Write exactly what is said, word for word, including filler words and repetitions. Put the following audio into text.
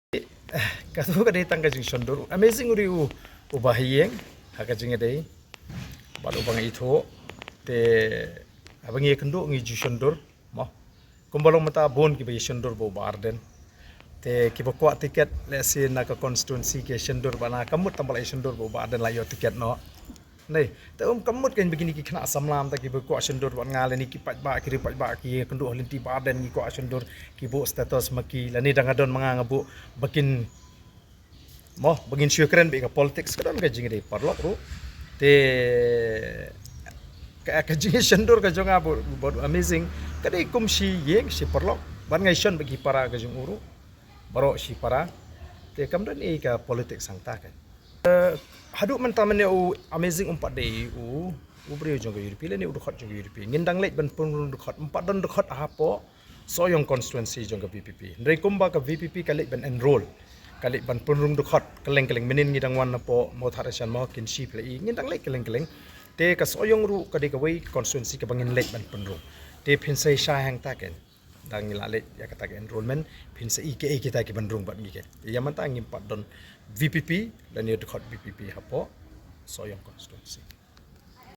Katu ka dei tang ka jingshondur. Amazing u dei u, u ba ha ïing ha ka jingïadei bad u ba nga ithuh. Te haba ngi ïakynduh ngi ju shondur mo. Kumba long mynta bun kiba ïashondur bad u Bah Ardent. Te kiba kwah tiket lehse na ka constituency ki ïashondur bad nga kam mut tang ba la ïashondur bad u Bah Ardent la ïoh tiket noh. Nei, te um kam mut kein ba kine ki khynnah samla mynta kiba kwah shondur bad nga lane ki paidbah, ki riew paidbah ki ïakynduh ha lynti Bah Ardent, ki kwah shondur, ki buh status ma ki lane dang ka don ma nga nga buh ba kin mo, ba ngin shu kren bad ka politics, ka don ka jingïadei paralok ruh. Te ka, ka jingïashondur ka jong nga bad, bad Amazing ka dei kum shi ïing shi paralok. Bad nga ïashon bad ki para ka jong u ruh, baroh shi para. Te kam don ei ka politics hangta kein. Eh, haduh mynta mynne u Amazing um pat dei u, u briew jong ka U D P lane u dkhot jong ka U D P. Ngin dang leit ban pynrung dkhot, um pat don dkhot hapoh Sohiong constituency jong ka V P P. Hynrei kumba ka V P P ka leit ban enroll, ka leit ban pynrung dkhot kylleng kylleng. Mynnin ngi dang wan napoh Mawthadraishan mo, Kynshi, Phyllahi, ngin dang leit kylleng kylleng. Te ka Sohiong ruh ka dei kawei constituency kaba ngin leit ban pynrung. Te phin sa ïohi hangta kein, dang ngi la leit ïa kata ka enrollment, phin sa i kaei kita ki ban rung bad ngi kein. Ïa mynta ngim pat don V P P lane dkhot V P P hapoh Sohiong constituency.